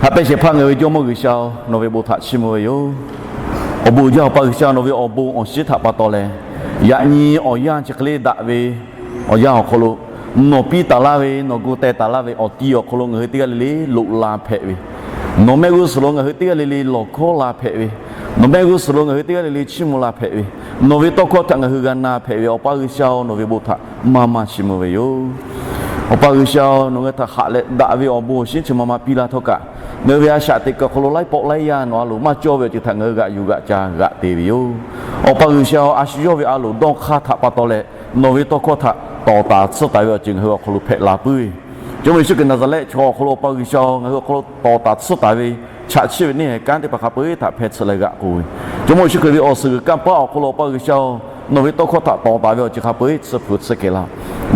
Haꞈ pehnˇ shehˍ hpaˇ ngaˬ hui ve Jawˇmawˇ G'uiˬsha-oˬ, nawˬ ve bon htaꞈ chiˇ mvuh ve yoˬ. Awˬ bon uiˍ jaˇ Awˬ pa G'uiˬsha, nawˬ ve awˬ bon awˬ shinˉ htaꞈ pa taw leh, yaꞈ nyi awˬ yanˇ chi hk'e le daꞈ ve awˬ yanˇ awˬ hk'aw lo, nawˬ piˇ taˍ laˇ ve, nawˬ gu teh taˍ laˇ ve awˬ ti awˬ hk'aw lo ngaˬ hui teˇ g'aˇ le le loꞈ la hpehꞈ ve, nawˬ mehˆ g'uˇ suhˍ lo ngaˬ hui teˇ g'aˇ le le lawˬ hkawˇ la hpehꞈ ve, nawˬ mehˆ g'uˇ suhˍ lo ngaˬ hui teˇ g'aˇ le le chiˇ mvuh la hpehꞈ ve, nawˬ ve tawˇ hkawˇ htaꞈ ngaˬ hui g'a na hpehꞈ ve, Awˬ pa G'uiˬsha-oˬ, nawˬ ve bon htaꞈ maˇ maˇ chiˇ mvuh ve yoˬ. Awˬ pa G'uiˬsha-oˬ, nawˬ ngaˬ hui htaꞈ haꞈ leh daꞈ ve awˬ bon awˬ shinˉ chi ma ma piˇ laˇ htawˇ kaꞈ, ngaˬ hui ve a shaꞈ teꞈ kuiˬ awˬ hk'aw lo laiˉ pawˆ laiˉ yaˇ nawˬ a loˍ maˇ cawˇ ve awˬ ceuˬ htaꞈ ngaˬ hui g'aꞈ yuˬ g'aꞈ ca g'aꞈ te ve yoˬ. Awˬ pa G'uiˬsha-oˬ, a shu yawˇ ve a loˍ dawˇ hk'aˇ htaꞈ pa taw leh, nawˬ ve tawˇ hkawˇ htaꞈ tawˍ taˍ tsuhˇ taˍ ve awˬ ceuˬ ngaˬ hui awˬ hk'aw lo hpehꞈ la puiˉ ve, Jawˇmawˇ Yeˍsuˆ Hkriꞈ Naˍzaˍrehˆ chaw awˬ hk'aw lo Awˬ pa G'uiˬsha-oˬ, ngaˬ hui awˬ hk'aw lo tawˍ taˍ tsuhˇ taˍ ve chaꞈ chiˆ ve neˇ haiˬ kanˉ teˇ hpaˍ hk'a peu-eˬ htaꞈ hpeh tsuhꞈ leh g'aꞈ k'oˆ ve, Jawˇmawˇ Yeˍsuˆ Hkriꞈ ve awˬ suhˍ g'uiˬ kanˇ paˆ awˬ hk'aw lo Awˬ pa G'uiˬsha-oˬ, nawˬ ve tawˇ hkawˇ htaꞈ tawˍ taˍ ve awˬ ceuˬ hk'a peu-eˬ tsuhˇ hpu tsuhˇ kehˬ laˇ.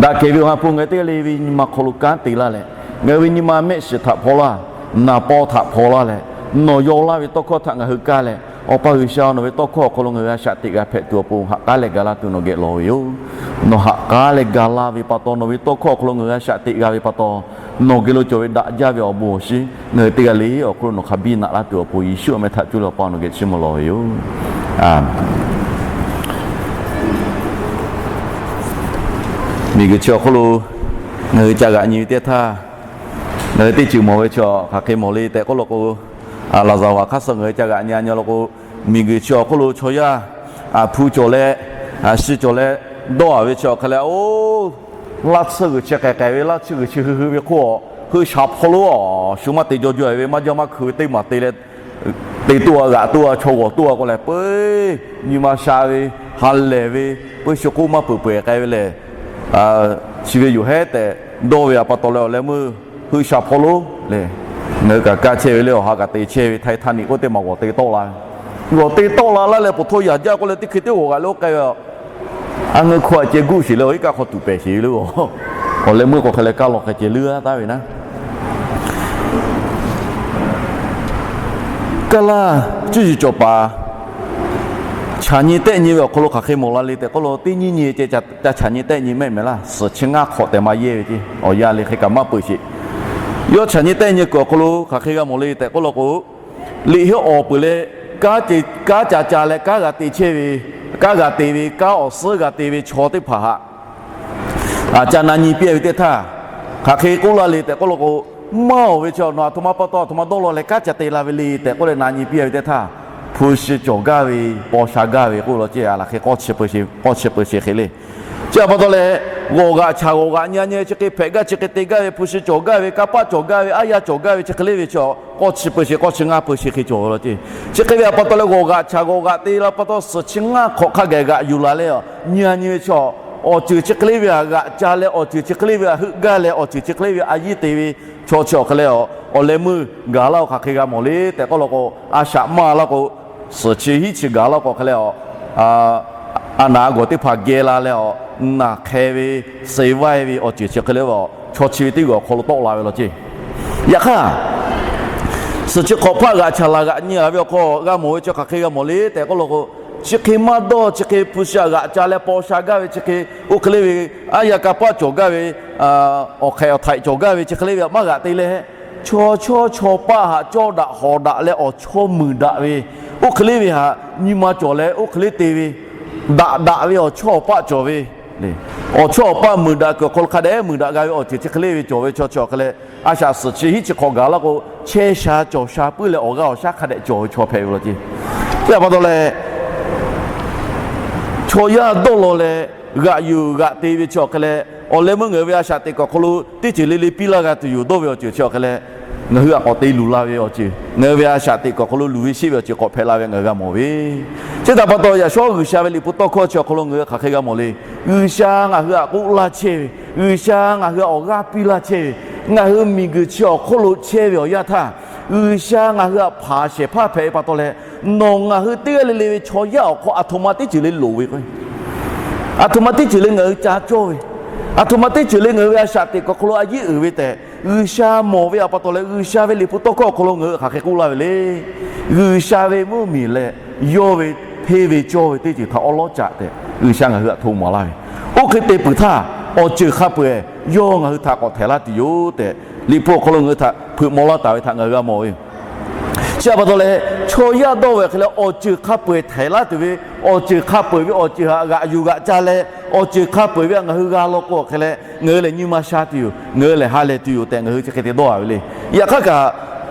Daꞈ kehˬ ve awˬ ha hpu ngaˬ hui teˇ g'aˇ le ve nyi ma hk'aw lo kanˉ te laˇ leh, ngaˬ hui ve nyi ma mehˆ shiˍ htaꞈ hpaw laˇ, naˍ paw htaꞈ hpaw laˇ leh, nawˬ yaw laˇ ve tawˇ hkawˇ htaꞈ ngaˬ hui kaˇ leh, Awˬ pa G'uiˬsha-oˬ, nawˬ ve tawˇ hkawˇ awˬ hk'aw lo ngaˬ hui a shaꞈ teꞈ g'a hpehꞈ tuˬ awˬ pon haꞈ k'aˉ leh ga laˇ tuˬ nawˬ geh lawˬ ve yoˬ. Nawˬ haꞈ k'aˉ leh ga laˇ ve pa taw, nawˬ ve tawˇ hkawˇ awˬ hk'aw lo ngaˬ hui a shaꞈ teꞈ g'a ve pa taw, nawˬ geh lo cawˬ ve daꞈ jaˇ ve awˬ bon awˬ shinˉ ngaˬ hui teˇ g'aˇ le awˬ hk'aw lo nawˬ hk'a biˇ naꞈ laˇ tuˬ awˬ pon Yeˍsuˆ awˬ meh htaꞈ cuˇ leh Awˬ pa nawˬ geh chiˇ mvuh lawˬ ve yoˬ. Miˬguiˬ chi awˬ hk'oˆ lo ngaˬ hui ca g'aꞈ nyi ve teˇ htaˇ, ngaˬ hui teˇ ceuˬ mawˬ ve chaw hk'aˬ hk'e mawˬ le tehꞈ k'oˆ law k'o, laˍzaˍvaˍ hk'aˇ suh ngaˬ hui ca g'aꞈ nyi a nyi law k'o, miˬguiˬ chi awˬ hk'oˆ lo chaw yaˇ hpu cawˬ leh, shi cawˬ leh dawˇ a ve chi awˬ hk'e leh, oˇ laˇ tsuhˇ g'uiˬ chi k'ai k'ai ve, laˇ tsuhˇ g'uiˬ chi hui hui ve hk'oˆ, hui shaˍ hpawˇ lonˉ a shu maˇ te jaw jaw ve maˇ jaˇ maˇ hkui ve teˇ maˬ te leh, te toˆ a g'aꞈ toˆ a chaw g'awˬ toˆ a k'o leh, peuˬ nyi ma sha ve, ha lehˬ ve, peuˬ shu k'oˆ maˇ peuˬ peuˬ k'ai ve lehˬ, chi ve yoˬ hehˉ tehꞈ dawˇ ve a pa taw leh awˬ leh meuˇ hui shaˍ hpawˇ lonˉ le. Ngaˬ hui kaꞈ kaˇ chehˇ ve le, awˬ ha kaꞈ te chehˇ ve Titanic k'oˆ teˇ maˬ g'awˬ te tawˆ la ve, g'awˬ te tawˆ la laˇ leh pawˬ htawˇ yaꞈ jaˇ k'oˆ leh teˇ hkui teˇ g'awˬ g'aꞈ le oˇ k'ai ve, a ngeu hkawˇ a ceh guˆ sheˍ le, awˬ iˉ kaˆ hk'aw tuꞈ pehˍ sheˍ ve le, awˬ leh meuˇ k'awꞈ hk'e leh kaˇ lawˬ hk'e ceh leuˉ taˍ ve naˉ. Kaˇ laˇ cuˇ yiˍ cawˬ paˍ chaꞈ nyi tehˆ nyi ve awˬ hk'aw lo hk'aˬ hk'e mawˬ la le tehꞈ k'oˆ law, teˇ nyiˇ nyi ceh ca chaꞈ nyi tehˆ nyi mehˆ mehˍ laˇ, suhˍ chi ngaˇ hk'awꞈ tehꞈ maˇ yehˇ ve ceˇ. Awˬ yanˇ le hk'e kaꞈ maˇ peuˬ sheˍ. Yawˇ chaꞈ nyi tehˆ nyi kuiˬ awˬ hk'aw lo hk'aˬ hk'e g'a mawˬ le tehꞈ k'oˆ law k'o, liꞈ heuˆ awˬ peuˬ leh, kanˉ ca ca leh kanˉ g'a te chehˇ ve, kanˉ g'a te ve, kanˉ awˬ suhˉ g'a te ve chaw teˇ hpaˍ htaꞈ ca na nyi piˇ ve teˇ htaˇ, hk'aˬ hk'e k'oˆ laˇ le tehꞈ k'oˆ law k'o, maˇ oˬ ve chi nawˬ aˬ htoꞈ ma pa taw aˬ htoꞈ ma dawˇ law leh kanˉ ca te la ve le tehꞈ k'oˆ leh na nyi piˇ ve teˇ htaˇ, hpu shi cawˬ gaˇ ve, paw sha gaˇ ve k'oˆ law ceˇ. A laˬ hk'e k'awˇ chi peuˬ sheˍ hk'e le. Chi a pa taw leh, g'awˬ g'aꞈ chaꞈ g'awˬ g'aꞈ nyi a nyi chi hk'e hpehꞈ gaˇ chi hk'e te gaˇ ve, hpu shi cawˬ gaˇ ve, kanˇ paˆ cawˬ gaˇ ve, aˉ yaˇ cawˬ gaˇ ve chi hk'e le ve chi, k'awˇ chi peuˬ sheˍ k'awˇ chi ngaˇ peuˬ sheˍ hk'e cawˬ ve law ceˇ. Chi hk'e ve a pa taw leh g'awˬ g'aꞈ chaꞈ g'awˬ g'aꞈ te la pa taw suhˍ chi ngaˇ hk'awꞈ hk'a gaˬ g'aꞈ yuˬ la leh, nyi a nyi ve chi, awˬ ceuˬ chi hk'e le ve htaꞈ g'aꞈ ca leh, awˬ ceuˬ chi hk'e le ve htaꞈ heuˆ gaˇ leh, awˬ ceuˬ chi hk'e le ve a yiˉ te ve chaw chi awˬ hk'e leh, awˬ leh meuˇ gaˬ laˇ-o hk'aˬ hk'e g'a mawˬ le tehꞈ k'oˆ law k'o, a shaꞈ maˇ laˇ k'o, suhˍ chi hiˉ chi gaˬ laˇ k'o hk'e leh, a naˍ a gawˬ teˇ hpaˍ geh la leh, naˬ hk'e ve, suh vaiˇ ve awˬ ceuˬ chi hk'e le ve, chaw chi ve teˇ g'uiˬ awˬ hk'aw lo tawˆ la ve law ceˇ. Yaꞈ hk'aˇ, suhˍ chi hk'awꞈ hpaˆ g'aꞈ chaꞈ laˬ g'aꞈ nyi a ve awˬ hk'aw g'a mawˬ ve chi hk'aˬ hk'e g'a mawˬ le tehꞈ k'oˆ law k'o, chi hk'e maˇ dawˇ, chi hk'e hpu shi htaꞈ g'aꞈ ca leh paw sha gaˇ ve chi hk'e, oˇ hk'e le ve, aˉ yaˇ kanˇ paˆ cawˬ gaˇ ve, awˬ hk'ehꞈ awˬ htaiꞈ cawˬ gaˇ ve chi hk'e le ve htaꞈ maˇ g'aꞈ te leh, chaw chawˇ chaw paˆ htaꞈ cawˇ daꞈ hawˍ daꞈ leh awˬ chawˇ muiˬ daꞈ ve, oˇ hk'e le ve htaꞈ nyi ma cawˬ leh oˇ hk'e le te ve, daꞈ daꞈ ve awˬ chawˇ awˬ paˆ cawˬ ve, awˬ chawˇ awˬ paˆ muiˬ daꞈ kuiˬ awˬ hk'aw lo hk'a dehꞈ muiˬ daꞈ g'a ve awˬ ceuˬ chi hk'e le ve cawˬ ve chaw chi awˬ hk'e leh, a shaꞈ suhˍ chi hiˉ chi hk'awꞈ gaˬ laˇ k'o, chehˇ sha cawˬ sha puiˉ leh awˬ g'aˇ awˬ shaˉ hk'a dehꞈ cawˬ ve chaw hpehꞈ ve law ceˇ. Chi a pa taw leh, chaw yaˇ dawˇ law leh g'aꞈ yuˬ g'aꞈ te ve chi awˬ hk'e leh, awˬ leh meuˇ ngaˬ hui ve a shaꞈ teꞈ kuiˬ awˬ hk'aw lo teˇ ceuˬ le le piˇ laˇ g'a tuˬ yoˬ dawˇ ve awˬ ceuˬ chi awˬ hk'e leh, ngaˬ hui htaꞈ k'awꞈ te luˬ la ve awˬ ceuˬ, ngaˬ hui ve a shaꞈ teꞈ kuiˬ awˬ hk'aw lo luˬ ve sheˆ ve awˬ ceuˬ k'awꞈ hpehꞈ la ve ngaˬ hui g'a mawˬ ve. Chi htaꞈ pa taw, yaꞈ shawˉ G'uiˬsha ve liꞈ hpu tawˇ hkawˇ chi awˬ hk'aw lo ngaˬ hui htaꞈ hk'aˬ hk'e g'a mawˬ le. G'uiˬsha ngaˬ hui htaꞈ k'oˆ laˇ chehˇ ve, G'uiˬsha ngaˬ hui htaꞈ awˬ g'aˇ piˇ laˇ chehˇ ve, ngaˬ hui miˬguiˬ chi awˬ hk'oˆ lo chehˇ ve awˬ yanˇ htaˇ, G'uiˬsha ngaˬ hui htaꞈ hpanˍ shehˍ hpaˇ hpehꞈ ve pa taw leh, nawˬ ngaˬ hui teˇ g'aˇ le le ve chaw yaˇ awˬ hk'aw aˬ htoꞈ ma teˇ ceuˬ le loˍ ve k'o, aˬ htoꞈ ma teˇ ceuˬ le ngaˬ hui ca cawˇ ve, aˬ htoꞈ ma teˇ ceuˬ le ngaˬ hui ve a shaꞈ teꞈ kuiˬ awˬ hk'aw lo a yiˉ uiˍ ve tehꞈ, G'uiˬsha mawˬ ve a pa taw leh G'uiˬsha ve liꞈ hpu tawˇ hkawˇ awˬ hk'aw lo ngaˬ hui htaꞈ hk'aˬ hk'e k'oˆ laˇ ve le. G'uiˬsha ve mvuhˇmiˬ leh yawˇ ve hteˇ ve cawˇ ve teˇ ceuˬ htaꞈ awˉ lawˉ caꞈ tehꞈ G'uiˬsha ngaˬ hui htaꞈ hto maˍ laˇ ve. Oˇ hk'e te peuˬ htaˇ, awˬ ceuˬ hk'a peu-eˬ yawˇ ngaˬ hui htaꞈ k'awꞈ htehˍ laˇ tuˬ yoˬ tehꞈ, Liꞈ hpu awˬ hk'aw lo ngaˬ hui htaꞈ hpeuꞈ maw laˇ taˍ ve htaꞈ ngaˬ hui g'a mawˬ ve yoˬ. Chi htaꞈ pa taw leh, chaw yaˇ dawˇ ve awˬ hk'e leh awˬ ceuˬ hk'a peu-eˬ htaiˍ laˇ tuˬ ve, awˬ ceuˬ hk'a peu-eˬ ve awˬ ceuˬ htaꞈ g'aꞈ yuˬ g'aꞈ ca leh, awˬ ceuˬ hk'a peu-eˬ ve htaꞈ ngaˬ hui g'a law k'o awˬ hk'e leh, ngaˬ hui lehˬ nyi ma sha tuˬ yoˬ, ngaˬ hui lehˬ ha lehˬ tuˬ yoˬ tehꞈ ngaˬ hui chi hk'e te dawˇ a ve le. Yaꞈ hk'aˇ kaꞈ,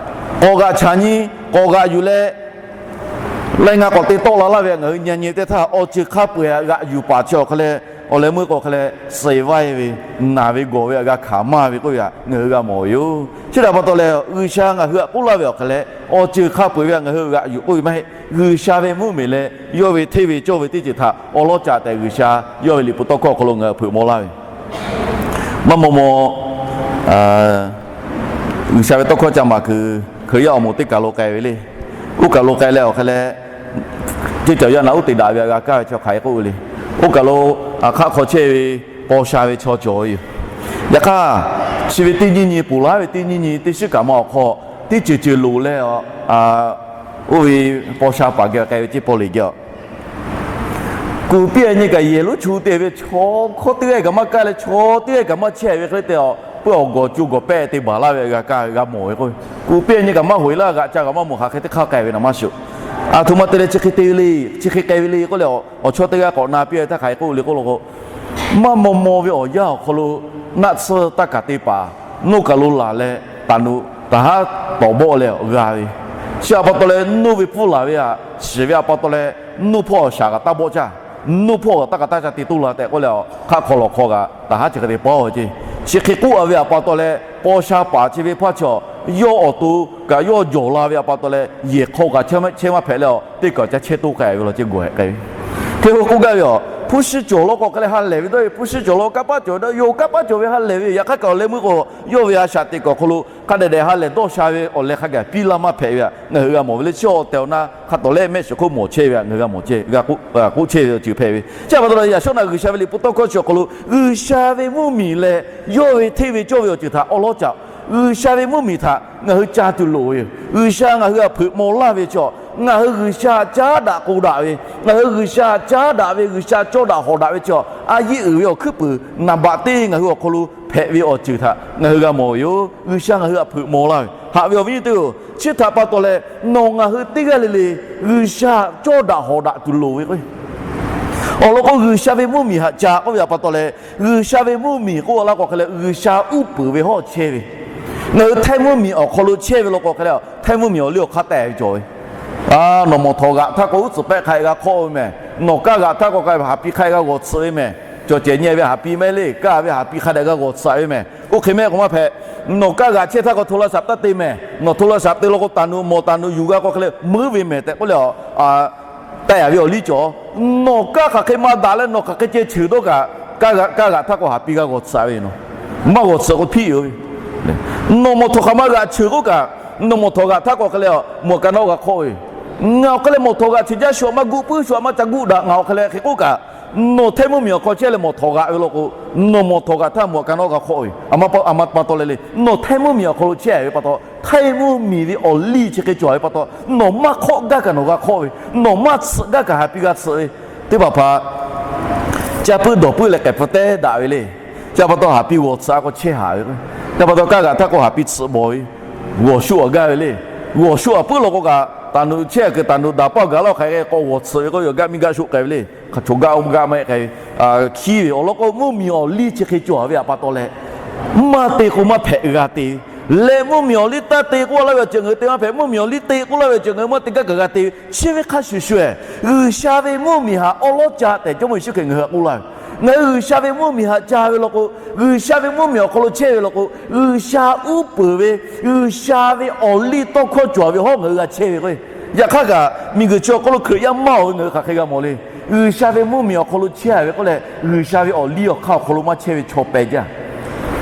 k'awꞈ g'aꞈ chaꞈ nyi, k'awꞈ g'aꞈ yuˬ leh, laiˉ ngaˇ k'awꞈ te tawˆ la laˇ ve htaꞈ ngaˬ hui nyi nyi teˇ htaˇ, awˬ ceuˬ hk'a peu-eˬ htaꞈ g'aꞈ yuˬ paˍ chi awˬ hk'e leh, awˬ leh meuˇ k'o hk'e leh, suh vaiˇ ve, naˬ ve gawˬ ve htaꞈ g'a hkanˍ maˇ ve k'oˆ ve htaꞈ ngaˬ hui g'a mawˬ ve yoˬ. Chi htaꞈ pa taw leh, G'uiˬsha ngaˬ hui htaꞈ k'oˆ laˇ ve awˬ hk'e leh, awˬ ceuˬ hk'a peu-eˬ ve htaꞈ ngaˬ hui g'aꞈ yuˬ k'oˆ ve maˇ heˆ. G'uiˬsha ve mvuhˇmiˬ leh yawˇ ve hteˇ ve cawˇ ve teˇ ceuˬ htaꞈ awˬ lawn caꞈ tehꞈ G'uiˬsha yawˇ ve liꞈ hpu tawˇ hkawˇ awˬ hk'aw lo ngaˬ hui hpeuꞈ maw laˇ ve maˇ maw maw, G'uiˬsha ve tawˇ hkawˇ ca maˍ kuiˬ Hkriꞈ yaˇ awˬ moˍ teˇ kaˬ lo k'ai ve le. Oˇ kaˬ lo k'ai leh awˬ hk'e leh, teˇ cawˬ yaˇ naꞈ uˉ te daꞈ ve htaꞈ g'a kaˇ ve chaw hk'aˬ hk'e k'oˆ ve le. Oˇ kaˬ lo hk'aˆ hk'aw chehˇ ve paw sha ve chaw cawˬ ve yoˬ. Yaꞈ hk'aˇ, chi ve teˇ nyiˇ nyi ponˬ laˬ ve teˇ nyiˇ nyi teˇ shiˉ kaꞈ ma awˬ hk'aw, teˇ ceuˬ ceuˬ loˍ leh, oˇ ve paw sha paˍ geh k'ai ve ceˇ paw leˬ geh kuˬ piˇ a nyi kaꞈ yehˬ lonˉ chu te ve chaw hkawˇ teˇ g'aˇ kaꞈ maˇ kaˇ leh chaw teˇ g'aˇ kaꞈ maˇ chehˇ ve hk'e le te a, peuˬ awˬ gawˬ co gawˬ pehˆ te baˬ laˇ ve g'a kaˇ g'a mawˬ ve k'o, kuˬ piˇ a nyi kaꞈ maˇ hoꞈ e laˇ g'aꞈ ca kaꞈ maˇ mawˬ hk'aˬ hk'e teˇ hk'aˇ k'ai ve naˍ maˇ shiˍ. Aˬ htoꞈ ma te leh chi hk'e te ve le, chi hk'e k'ai ve le k'oˆ leh, awˬ chawˇ teˇ g'aˇ k'awꞈ na piˇ a ve htaˇ hk'aˬ hk'e k'oˆ le k'oˆ lo k'o, maˇ maw maw ve awˬ yanˇ awˬ hk'aw lo naˆ tsuhˇ taˇ kaˍ te paˍ, nawˬ kaˬ lo laˬ leh taˍ nu taˍ haˉ tawˍ bawˆ leh g'a ve, chi htaꞈ pa taw leh nawˬ ve pfuhˇ laˬ ve htaꞈ shiˍ ve htaꞈ pa taw leh, nawˬ hpawˇ shaˍ kaꞈ taˇ bawˆ caˇ, nawˬ hpawˇ kaꞈ taˇ kaꞈ taˇ ca te toˇ la tehꞈ k'oˆ leh, hk'aˆ hk'aw lawˬ hk'aw kaꞈ taˍ haˉ chi hk'e te paˇ a ceˇ. Chi hk'e k'oˆ a ve htaꞈ pa taw leh, paw sha paˍ chi ve hpaˇ chaw, yawˇ awˬ to kaꞈ yawˇ jawˬ la ve htaꞈ pa taw leh, yehˬ hk'aw kaꞈ chehˇ maˇ hpehꞈ leh, teˇ kaˬ ca chehˇ toˇ k'ai ve law ceˇ gawˬ hehꞈ k'ai ve. Hk'e k'o k'oˆ gaˇ ve a, hpu shi cawˬ law k'o hk'e leh ha lehˬ ve dawˇ ve, hpu shi cawˬ law kanˇ paˆ cawˬ ve dawˇ, yawˇ kanˇ paˆ cawˬ ve ha lehˬ ve yoˬ. Yaꞈ hk'aˇ kaꞈ awˬ leh meuˇ k'o, yawˇ ve a shaꞈ teꞈ kaꞈ awˬ hk'aw lo hk'a dehꞈ dehꞈ ha lehˬ dawˇ sha ve awˬ leh hk'a gaˬ piˇ laˇ maˇ hpehꞈ ve htaꞈ ngaˬ hui g'a mawˬ ve le. Chi awˬ tehˬ awˬ na hk'a tawˍ leh mehˆ shiˍ hk'oˆ mawˬ chehˇ ve htaꞈ ngaˬ hui g'a mawˬ ceh, k'oˆ chehˇ ve awˬ ceuˬ hpehꞈ ve. Chi htaꞈ pa taw leh, yaꞈ shawˉ naꞈ G'uiˬsha ve liꞈ hpu tawˇ hkawˇ chi awˬ hk'aw lo G'uiˬsha ve mvuhˇmiˬ leh yawˇ ve hteˇ ve cawˇ ve awˬ ceuˬ htaꞈ awˬ lawn caꞈ, G'uiˬsha ve mvuhˇmiˬ htaꞈ ngaˬ hui ca tuˬ loˍ ve yoˬ. G'uiˬsha ngaˬ hui htaꞈ hpeuꞈ maw laˇ ve chaw, ngaˬ hui G'uiˬsha caˉ daꞈ k'o daꞈ ve, ngaˬ hui G'uiˬsha caˉ daꞈ ve, G'uiˬsha cawˇ daꞈ hawˍ daꞈ ve chaw, a yeˇ uiˍ ve awˬ hkuiˉ puiˍ naˍ baꞈ teˇ ngaˬ hui awˬ hk'aw lo hpehꞈ ve awˬ ceuˬ htaꞈ ngaˬ hui g'a mawˬ ve yoˬ. G'uiˬsha ngaˬ hui htaꞈ hpeuꞈ maw laˇ ve, haꞈ ve awˬ viˉ nyi teˇ-oˬ, chi htaꞈ pa taw leh nawˬ ngaˬ hui teˇ g'aˇ le le G'uiˬsha caˉ daꞈ hawˍ daꞈ tuˬ loˍ ve k'o, awˬ lawn k'o, G'uiˬsha ve mvuhˇmiˬ htaꞈ ca k'oˆ ve htaꞈ pa taw leh, G'uiˬsha ve mvuhˇmiˬ k'oˆ laˇ k'o hk'e leh, G'uiˬsha uˉ peunˍ ve hawˉ chehˇ ve. Ngaˬ hui htaiˇ mvuhˇmiˬ awˬ hk'aw lo chehˇ ve law k'o hk'e leh, htaiˇ mvuhˇmiˬ awˬ liˇ awˬ hk'aˇ teh ve cawˬ ve. Nawˬ mawˬ htawꞈ g'aꞈ htaˇ k'o, uˉ tcuhˍ pehˆ hk'a g'a hk'awˆ ve mehˍ. Nawˬ kaˇ g'aꞈ htaˇ k'o, k'a haˍ pi hk'a g'a g'awˬ tsuhꞈ ve mehˍ. Cawˬ cehˬ nyi ve haˍ pi maˇ heˆ le, kaˇ ve haˍ pi hk'a dehꞈ g'a g'awˬ tsuhꞈ ve mehˍ. Oˇ hk'e mehˆ k'o maˇ hpehꞈ. Nawˬ kaˇ g'aꞈ chehˇ htaˇ k'o, โทรศัพท์ taˇ te mehˍ. Nawˬ โทรศัพท์ te law k'o, taˍ nu mawˬ taˍ nu yuˬ g'a k'o hk'e leh meuˉ ve mehˍ tehꞈ k'oˆ leh, taˆ yaꞈ ve awˬ liˇ cawˬ. Nawˬ kaˇ hk'aˬ hk'e maˇ daꞈ leh nawˬ hk'aˬ hk'e ceh cheuˬ dawˇ kaꞈ, kaˇ g'aꞈ htaˇ k'o haˍ pi g'a g'awˬ tsuhꞈ ve yoˬ. Maˇ g'awˬ tsuhꞈ k'o hpiˆ yoˬ ve. Nawˬ mawˬ htawꞈ hk'aˬ ma g'aꞈ cheuˬ k'oˆ kaꞈ, nawˬ mawˬ htawꞈ g'aꞈ htaˇ k'o hk'e leh, mawˬ ka nawˉ g'a hk'awˆ ve. Ngaˬ awˬ hk'e leh mawˬ htawꞈ g'aꞈ chi jaˇ shu aꞈ maˇ guˆ puiˉ, shu aꞈ maˇ ca guˆ daꞈ, ngaˬ awˬ hk'e leh hk'e k'oˆ kaꞈ, nawˬ htaiˇ mvuhˇmiˬ awˬ hk'aw chehˇ leh mawˬ htawꞈ g'aꞈ ve law k'o, nawˬ mawˬ htawꞈ g'aꞈ htaˇ mawˬ ka nawˉ g'a hk'awˆ ve. Aˬ ma pa taw leh le, nawˬ htaiˇ mvuhˇmiˬ awˬ hk'aw lo chehˇ ve pa taw, htaiˇ mvuhˇmiˬ ve awˬ liˇ chi hk'e cawˬ ve pa taw, nawˬ maˇ hk'awˆ gaˇ kaꞈ nawˬ g'a hk'awˆ ve, nawˬ maˇ tsuhꞈ gaˇ kaꞈ haˍ pi g'a tsuhꞈ ve. Teˇ hpaˍ hpaˍ caˇ puiˉ dawˬ puiˉ leh k'ehˬ pfuhˇ tehˉ daꞈ ve le. Chi pa taw haˍ pi g'awˬ tsuhꞈ a k'o chehˇ haˍ ve. Chi pa taw kaˇ g'aꞈ htaˇ k'o haˍ pi tsuhꞈ bawˬ ve, g'awˬ shu awˬ gaˇ ve le. G'awˬ shu awˬ puiˉ law k'o kaꞈ, taˍ nu chehˇ kuiˬ taˍ nu daꞈ paˆ gaˬ laˇ hk'aˬ hk'e k'awꞈ g'awˬ tsuhꞈ ve k'o, yawˇ gaˇ miˇ gaˇ shoˆ k'ai ve le. Hk'a choˬ gaˇ oˇ gaˇ maˇ heˆ k'ai ve, hkiˉ ve awˬ lawn k'o, mvuhˇmiˬ awˬ liˇ chi hk'e cawˬ ve htaꞈ pa taw leh, maˇ te k'o maˇ hpehꞈ g'a te ve. Leh mvuhˇmiˬ awˬ liˇ taˇ te k'oˆ laˇ ve awˬ ceuˬ ngaˬ hui te maˇ hpehꞈ, mvuhˇmiˬ awˬ liˇ te k'oˆ laˇ ve awˬ ceuˬ ngaˬ hui maˇ te gaˇ kaꞈ g'a te ve. Chi ve hk'a shuˍ shuˍ, G'uiˬsha ve mvuhˇmiˬ htaꞈ awˉ lawˉ ca tehꞈ Jawˇmawˇ Yeˍsuˆ Hkriꞈ ngaˬ hui htaꞈ k'oˆ laˇ ve. Ngaˬ hui G'uiˬsha ve mvuhˇmiˬ htaꞈ ca ve law k'o, G'uiˬsha ve mvuhˇmiˬ awˬ hk'aw lo chehˇ ve law k'o, G'uiˬsha uˉ peunˍ ve, G'uiˬsha ve awˬ liˇ tawˇ hkawˇ cawˬ ve hawˉ ngaˬ hui g'a chehˇ ve k'o, yaꞈ hk'aˇ kaꞈ miˬguiˬ chi awˬ hk'aw lo Hkriꞈ yaˇ maˇ oˬ ve ngaˬ hui hk'aˬ hk'e g'a mawˬ le. G'uiˬsha ve mvuhˇmiˬ awˬ hk'aw lo chehˇ ve k'oˆ leh, G'uiˬsha ve awˬ liˇ awˬ hk'aˇ awˬ hk'aw lo maˇ chehˇ ve chaw peh jaˇ.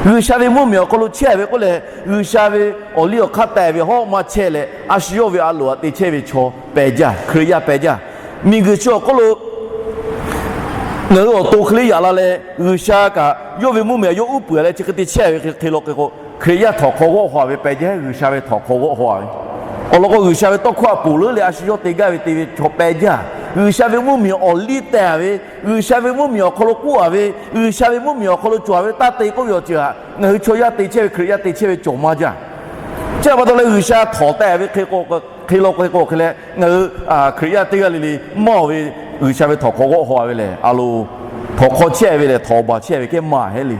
G'uiˬsha ve mvuhˇmiˬ awˬ hk'aw lo chehˇ ve k'oˆ leh, G'uiˬsha ve awˬ liˇ awˬ hk'aˇ teh ve hawˉ maˇ chehˇ leh, a shu yawˇ ve a loˍ htaꞈ te chehˇ ve chaw peh jaˇ, Hkriꞈ yaˇ peh jaˇ. Miˬguiˬ chi awˬ hk'oˆ lo ngaˬ hui awˬ to hk'e le yaꞈ la leh, G'uiˬsha kaꞈ yawˇ ve mvuhˇmiˬ htaꞈ yawˇ uˉ peunˍ leh chi hk'e te chehˇ ve hk'e hk'e law k'o, Hkriꞈ yaˇ htawnˍ hk'aw g'awˆ haw ve peh jaˇ, G'uiˬsha ve htawnˍ hk'aw g'awˆ haw ve. Awˬ lawn k'o, G'uiˬsha ve tawˇ hkawˇ htaꞈ ponˬ leuˉ leh a shu yawˇ te gaˇ ve te ve chaw peh jaˇ. G'uiˬsha ve mvuhˇmiˬ awˬ liˇ teh-a ve, G'uiˬsha ve mvuhˇmiˬ awˬ hk'aw lo k'oˆ-a ve, G'uiˬsha ve mvuhˇmiˬ awˬ hk'aw lo cawˬ-a ve taˇ te k'oˆ ve awˬ ceuˬ htaꞈ ngaˬ hui chaw yaˇ te chehˇ ve, Hkriꞈ yaˇ te chehˇ ve cawˬ maˇ jaˇ. Chi pa taw leh G'uiˬsha htawnˍ teh ve hk'e k'o, hk'e law k'o hk'e k'o hk'e leh ngaˬ hui Hkriꞈ yaˇ teˇ g'aˇ le le maˇ-oˬ ve, G'uiˬsha ve htawnˍ hk'aw g'awˆ haw-a ve lehˬ, a lo htawnˍ hk'aw chehˇ ve lehˬ, htawnˍ awˬ baˬ chehˇ ve kehˉ maˇ heˆ le.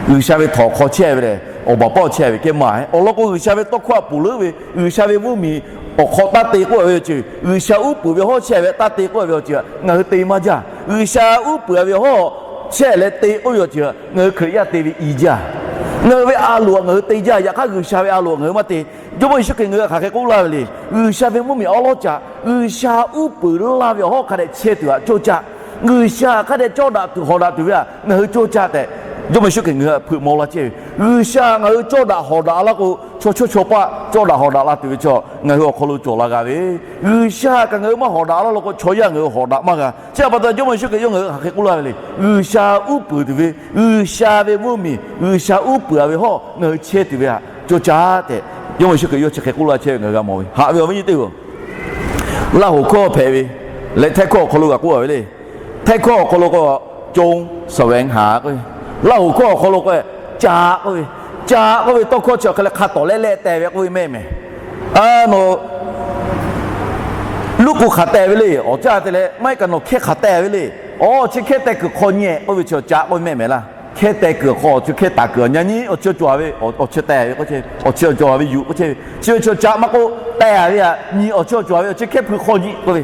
G'uiˬsha ve htawnˍ hk'aw chehˇ ve lehˬ, awˬ baˬ pawˆ chehˇ ve kehˉ maˇ heˆ. Awˬ lawn k'o, G'uiˬsha ve tawˇ hkawˇ htaꞈ ponˬ leuˉ ve, G'uiˬsha ve mvuhˇmiˬ awˬ hk'aw taˇ te k'oˆ ve awˬ ceuˬ, G'uiˬsha uˉ peunˍ ve hawˉ chehˇ ve taˇ te k'oˆ ve awˬ ceuˬ ngaˬ hui te maˇ jaˇ. G'uiˬsha uˉ peunˍ ve hawˉ chehˇ leh te k'oˆ ve awˬ ceuˬ ngaˬ hui Hkriꞈ yaˇ te ve i jaˇ. Ngaˬ hui ve a loˍ ngaˬ hui te jaˇ. Yaꞈ hk'aˇ, G'uiˬsha ve a loˍ ngaˬ hui maˇ te. Jawˇmawˇ Yeˍsuˆ Hkriꞈ ngaˬ hui htaꞈ hk'aˬ hk'e k'oˆ laˇ ve le. G'uiˬsha ve mvuhˇmiˬ awˉ lawˉ ca, G'uiˬsha uˉ peunˍ laˇ ve awˬ hawˉ hk'a dehꞈ chehˇ tuˬ htaꞈ cawˇ caˇ. G'uiˬsha hk'a dehꞈ cawˇ daꞈ tuˬ hawˍ daꞈ tuˬ ve htaꞈ ngaˬ hui cawˇ caˇ tehꞈ, Jawˇmawˇ Yeˍsuˆ Hkriꞈ ngaˬ hui htaꞈ hpeuꞈ maw laˇ chehˇ ve. G'uiˬsha ngaˬ hui cawˇ daꞈ hawˍ daꞈ laˇ k'o, chaw chawˇ chaw paˆ cawˇ daꞈ hawˍ daꞈ la tuˬ ve chaw ngaˬ hui awˬ hk'aw lo cawˬ la g'a ve. G'uiˬsha kaꞈ ngaˬ hui maˇ hawˍ daꞈ laˇ law k'o, chaw yaˇ ngaˬ hui hawˍ daꞈ maˇ g'a. Chi pa taw Jawˇmawˇ Yeˍsuˆ Hkriꞈ yawˇ ngaˬ hui hk'aˬ hk'e k'oˆ laˇ ve le. G'uiˬsha uˉ peunˍ tuˬ ve, G'uiˬsha ve mvuhˇmiˬ, G'uiˬsha uˉ peunˍ-a ve hawˉ ngaˬ hui chehˇ tuˬ ve htaꞈ cawˇ caˇ tehꞈ, Jawˇmawˇ Yeˍsuˆ Hkriꞈ yawˇ chi hk'e k'oˆ laˇ chehˇ ve ngaˬ hui g'a mawˬ ve. Haꞈ ve awˬ viˉ nyi teˇ-oˬ, Laˇhuˍ hkawˇ hpehꞈ ve leh, Htehˇ hkawˇ awˬ hk'aw lo kaꞈ k'oˆ-a ve le. Htehˇ hkawˇ awˬ hk'aw lo k'o, จงแสวงหา k'oˆ ve, Laˇhuˍ hkawˇ awˬ hk'aw lo k'o, ca k'oˆ ve, ca k'oˆ ve tawˇ hkawˇ chi awˬ hk'e leh hk'a tawˍ lehˆ lehˆ teh ve k'oˆ ve mehˆ mehˍ. Nawˬ ลูกกู hk'aˬ teh ve le, awˬ caˇ te leh maˇ heˆ kaꞈ nawˬ hkehˇ hk'aˬ teh ve le. Awˬ chi hkehˇ teh kuiˬ hk'aw nyi-e k'oˆ ve chi awˬ ca k'oˆ ve mehˆ mehˍ laˇ. Hkehˇ teh kuiˬ hk'aw chi hkehˇ taˍ kuiˬ awˬ nyi nyi awˬ chi cawˬ ve, awˬ chi teh ve k'oˆ chehˇ ve, awˬ chi cawˬ ve yuˬ k'oˆ chehˇ ve, chi ve chi awˬ ca maˇ k'oˆ, teh ve htaꞈ nyi awˬ chi cawˬ ve, awˬ chi hkehˇ hpu hk'aw nyi k'oˆ ve.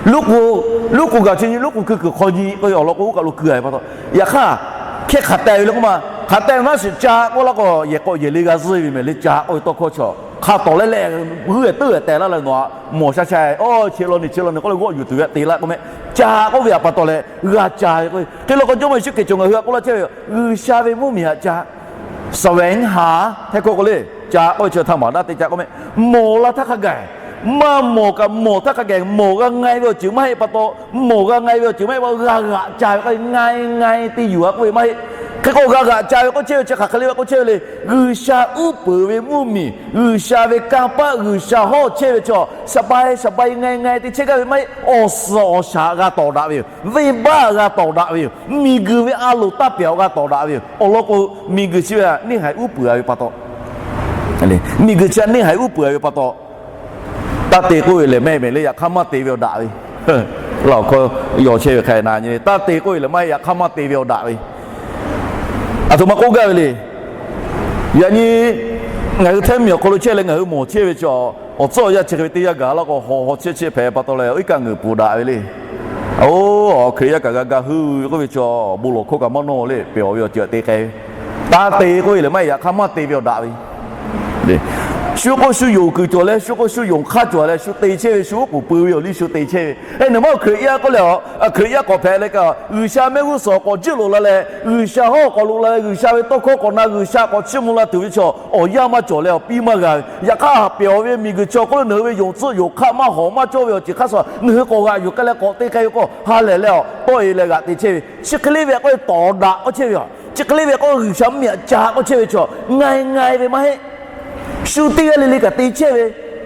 ลูกกู k'oˆ kaꞈ chi nyi ลูกกู kuiˬ kuiˬ hk'aw nyi k'oˆ ve awˬ lawn k'o, oˇ kaˬ lo keu-a ve pa taw. Yaꞈ hk'aˇ, hkehˇ hk'aˬ teh ve le k'oˆ ma. Hk'aˬ teh ve maˇ shiˍ, ca k'oˆ laˇ k'o, yehˬ k'awꞈ yehˬ le g'a zuhˇ ve mehˍ le. Ca k'oˆ ve tawˇ hkawˇ chi hk'a tawˍ lehˆ lehˆ, g'uiˇ teuˇ teh laˇ leh nawˬ htaꞈ mawˬ sha sha, awˬ chi law ni chi law ni k'oˆ leh g'awˆ yuˬ tuˬ ve htaꞈ te laˇ k'oˆ mehˆ. Ca k'oˆ ve htaꞈ pa taw leh g'a ca ve k'o, hk'e law k'o Jawˇmawˇ Yeˍsuˆ Hkriꞈ cawˬ ngaˬ hui htaꞈ k'oˆ laˇ chehˇ ve, G'uiˬsha ve mvuhˇmiˬ htaꞈ ca แสวงหา Htehˇ hkawˇ k'o le, ca k'oˆ ve chi htaꞈ maˍ daꞈ te ca k'oˆ mehˆ. Mawˬ la htaˇ hk'a gaˬ, maˇ mawˬ kaꞈ mawˬ htaˇ hk'a gaˬ, mawˬ g'a nga-e ve awˬ ceuˬ maˇ heˆ pa taw, mawˬ g'a nga-e ve awˬ ceuˬ maˇ heˆ pa taw, g'a g'aꞈ ca ve k'o, nga-e nga-e te yuˬ-a k'oˆ ve maˇ heˆ. Hk'e k'o g'a g'aꞈ ca ve k'oˆ chehˇ ve chi hk'aˬ hk'e le ve k'oˆ chehˇ ve le. G'uiˬsha uˉ peunˍ ve mvuhˇmiˬ, G'uiˬsha ve kanˇ paˆ, G'uiˬsha hawˉ chehˇ ve chaw, สบาย สบาย ngaˬ-e ngaˬ-e te chehˇ gaˇ ve maˇ heˆ. Awˬ suhˍ awˬ shaˍ g'a tawˍ daꞈ ve yoˬ. Venˇbaˆ g'a tawˍ daꞈ ve yoˬ. Miˬguiˬ ve a loˍ taˇ pehˬ-a g'a tawˍ daꞈ ve yoˬ. Awˬ lawn k'o, miˬguiˬ chi ve htaꞈ neˇhaiˬ uˉ peunˍ-a ve pa taw, miˬguiˬ chi htaꞈ neˇhaiˬ uˉ peunˍ-a ve pa taw, taˇ te k'oˆ ve lehˬ mehˆ mehˍ le, yaꞈ hk'aˇ maˇ te ve awˬ daꞈ ve. Laˇhuˍ hkawˇ yawˬ chehˇ ve hk'a na nyi le, taˇ te k'oˆ ve lehˬ maˇ heˆ, yaꞈ hk'aˇ maˇ te ve awˬ daꞈ ve. Aˬ htoꞈ ma k'oˆ gaˇ ve le. Yaꞈ nyi ngaˬ hui hteˇ miˬ awˬ hk'aw lo chehˇ leh ngaˬ hui mawˬ chehˇ ve chi, awˬ tcuhˉ awˬ yanˇ chi hk'e ve teˇ yanˇ gaˬ laˇ k'o, hawˬ hawˬ chehˇ chehˇ hpehꞈ pa taw leh, iˉ kaˆ ngeuˍ pfuhˍ daꞈ ve le. Oˇ, Hkriꞈ yaˇ kaꞈ g'a ga heuˆ ve k'oˆ ve chi, bon lawˬ hkawˇ kaꞈ maˇ nawˇ le, pehˬ-aw ve awˬ ceuˬ htaꞈ te k'ai ve. Taˇ te k'oˆ ve lehˬ maˇ heˆ, yaꞈ hk'aˇ maˇ te ve awˬ daꞈ ve. Shu k'o shu yonˍ kuiˬ cawˬ leh, shu k'o shu yonˍ hk'aˇ cawˬ leh, shu te chehˇ ve, shu oˉ k'oˍ pui ve awˬ liˇ shu te chehˇ ve. Eˬ, nawˬ maˇ Hkriꞈ yaˇ k'oˆ leh, Hkriꞈ yaˇ k'awꞈ hpehꞈ leh kaꞈ, G'uiˬsha mehˆ g'uˇ suhˍ k'awꞈ jiˇ loꞈ la leh, G'uiˬsha hawˉ k'awꞈ loꞈ la leh, G'uiˬsha ve tawˇ hkawˇ k'awꞈ na, G'uiˬsha k'awꞈ chiˇ mvuh la tuˬ ve chaw, awˬ yanˇ maˇ cawˬ leh awˬ piˇ maˇ g'a ve. Yaꞈ hk'aˇ, pehˬ-aw ve miˬguiˬ chi awˬ hk'oˆ lo nawˬ hui ve yonˍ tcuhˆ yonˍ hk'aˇ maˇ hawˍ maˇ cawˇ ve awˬ ceuˬ hk'aˇ suh nawˬ hui k'awꞈ g'aꞈ yuˬ k'ai leh k'awꞈ te k'ai ve k'o, ha lehˬ leh awˬ tawˆ-e leh g'aꞈ te chehˇ ve. Chi hk'e le ve k'oˆ ve tawˍ daꞈ k'oˆ chehˇ ve yoˬ. Chi hk'e le ve k'oˆ ve G'uiˬsha mvuhˇmiˬ htaꞈ ca k'oˆ chehˇ ve chi, ngaˬ-e ngaˬ-e ve maˇ heˆ. Shu teˇ g'aˇ le le kaꞈ te chehˇ ve,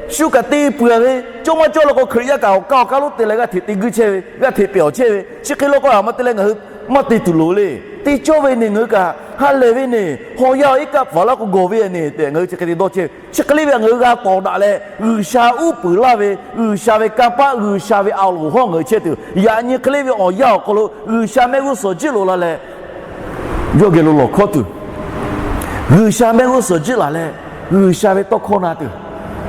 shu kaꞈ te peuˬ-a ve, cawˇ maˇ cawˇ law k'o Hkriꞈ yaˇ kaꞈ awˬ kaˇ awˬ kaˇ lonˉ te leh g'aˇ hteꞈ te guiˇ chehˇ ve, g'aˇ hteꞈ pehˬ-aw chehˇ ve. Chi hk'e law k'o, a ma te leh ngaˬ hui maˇ te tuˬ loˍ le. Te cawˇ ve ne ngaˬ hui kaꞈ ha lehˬ ve ne, haw yaˇ awˬ iˉ kaˆ pfuhˍ laˇ k'o gawˬ ve ne tehꞈ ngaˬ hui chi hk'e te dawˇ chehˇ ve. Chi hk'e le ve ngaˬ hui g'a tawˍ daꞈ leh, G'uiˬsha uˉ peunˍ laˇ ve, G'uiˬsha ve kanˇ paˆ, G'uiˬsha ve a loˍ hawˉ ngaˬ hui chehˇ tuˬ, yaꞈ nyi hk'e le ve awˬ yanˇ awˬ hk'aw lo G'uiˬsha mehˆ g'uˇ suhˍ jiˇ loꞈ la leh, yawˇ geh lo lawˬ hkawˇ tuˬ, G'uiˬsha mehˆ g'uˇ suhˍ jiˇ laˬ leh, G'uiˬsha ve tawˇ hkawˇ na tuˬ,